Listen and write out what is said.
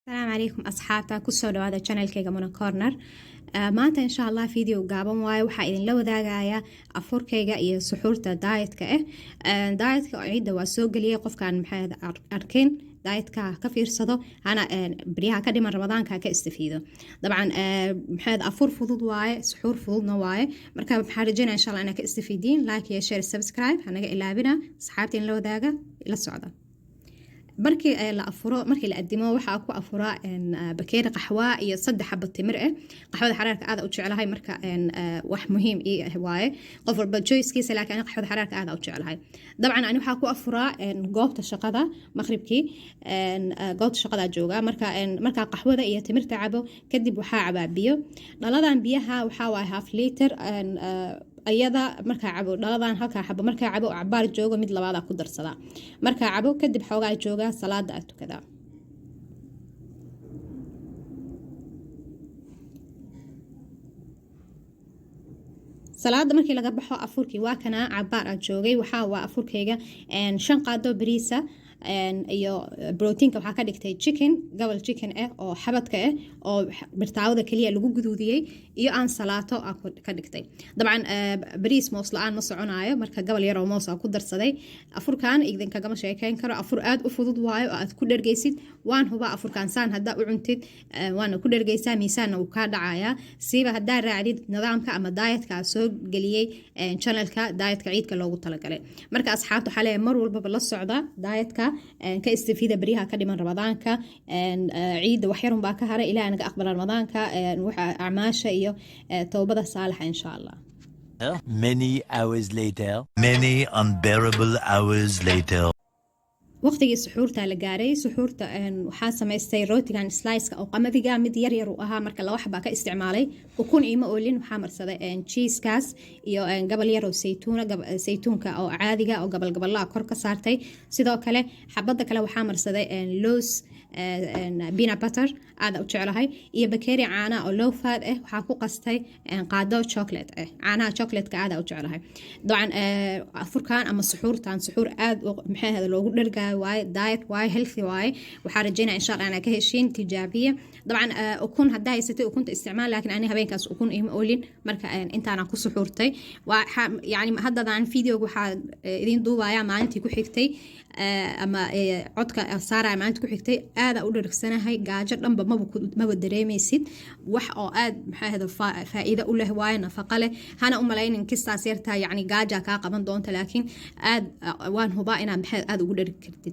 Asalaamu calaykum asxaabta, kusoo dhawaada channelkayga Muna Corner. Maanta insha Allah video gaaban waaye. Waxaa idinla wadaagaya afurkayga iyo suxuurta dietka ah. Dietka ciidda waa soo geliyay. Qofkaan maxaa arkin, dietka ka fiirsado, hana baryaha ka dhiman Ramadaanka ka istafiido. Dabcan maxaa afur fudud waaye, suxuur fududna waaye. Marka maxaa rajeynaya insha Allah inaa ka istafiidiin. Like iyo share, subscribe hanaga ilaabina. Asxaabta in la wadaaga, la socda. Markii la afuro, markii la adimo, waxaa ku afuraa bakeeri qaxwa iyo 3 xabo timir ah. Qaxwada xaraarka aad u jeclahay, marka wax muhiim ii ah waaye. Qof walba choicekiisa, laakiin aniga qaxwada xaraarka aad u jeclahay. Dabcan ani waxaa ku afuraa goobta shaqada maqribkii. Goobta shaqada jooga, marka markaa qaxwada iyo timirta cabo kadib, waxaa cabaa biyo. Dhaladan biyaha waxaa waaye half liter. Ayada markaa cabo, dhaladan halkaa xabo markaa cabo, cabaar joogo, mid labaada ku darsadaa. Markaa cabo kadib, xoogaa joogaa, salaada aa tukadaa. Salaada markii laga baxo, afurkii waa kanaa. Cabaar aa joogay. Waxaa waa afurkayga 5 qaado bariisa iyo proteinka waxaa ka dhigtay chicken, gobol chicken ah oo xabadka ah oo birtaawada keliya lagu guduudiyey, iyo aan salaato aa ka dhigtay. Dabcan bariis moos la-aan ma soconaayo, marka gobol yaroo moos aa ku darsaday. Afurkan idinkagama sheekeyn karo. Afur aad u fudud waayo oo aad ku dhergeysid. Waan hubaa afurkan saan haddaa u cuntid, waana ku dhergeysaa, miisaanna wuu kaa dhacayaa, siiba haddaa raacdid nidaamka ama dietka soo geliyey channelka, dietka ciidka loogu talagalay. Marka asxaabta waxaa leeyahay, mar walbaba la socda dietka, ka istifiida baryaha ka dhiman Ramadaanka. Ciidda wax yarun baa ka haray. Ilaah naga aqbala Ramadaanka, waxa acmaasha iyo towbada saalixa insha Allah. Many hours later, many unbearable hours later. Waqtigii suxuurta la gaaray. Suxuurta waxaa samaystay rootigan sliceka oo qamadiga, mid yar yar uu ahaa, marka laba xabaa ka isticmaalay. Ukun iima oolin. Waxaa marsaday cheesekaas iyo gabal yar oo saytuuna, saytuunka oo caadiga oo gabal gabalaa kor ka saartay. Sidoo kale xabada kale waxaa marsaday loos, peanut butter aada u jeclahay, iyo bakeeri caana oo low fat ah. Waxaa ku qastay qaado chocolate ah. Caanaha chocolateka aada u jeclahay. Dabcan afurkan ama suxuurtan suxuur aad maxay ahayd loogu dhergaayo waaye, diet waaye, healthy waaye. Waxaa rajeynaya insha Allah inaa ka heshiin. Tijaabiya. Dabcan ukun haddaa haysatay, ukunta isticmaal, laakiin ani habeenkaas ukun ima oolin, marka intaana ku suxuurtay. Yani haddadaan videoga waxaa idiin duubaya maalintii ku xigtay, ama codka saaraya maalintii ku xigtay. Aada u dherigsanahay, gaajo dhanba maba dareemaysid. Wax oo aad maxay ahayd faa'iido u leh waaye, nafaqo leh. Hana u malaynin kistaas yartaa, yacni gaaja kaa qaban doonta, laakiin aad waan hubaa inaad maxay aada ugu dhergi kartid.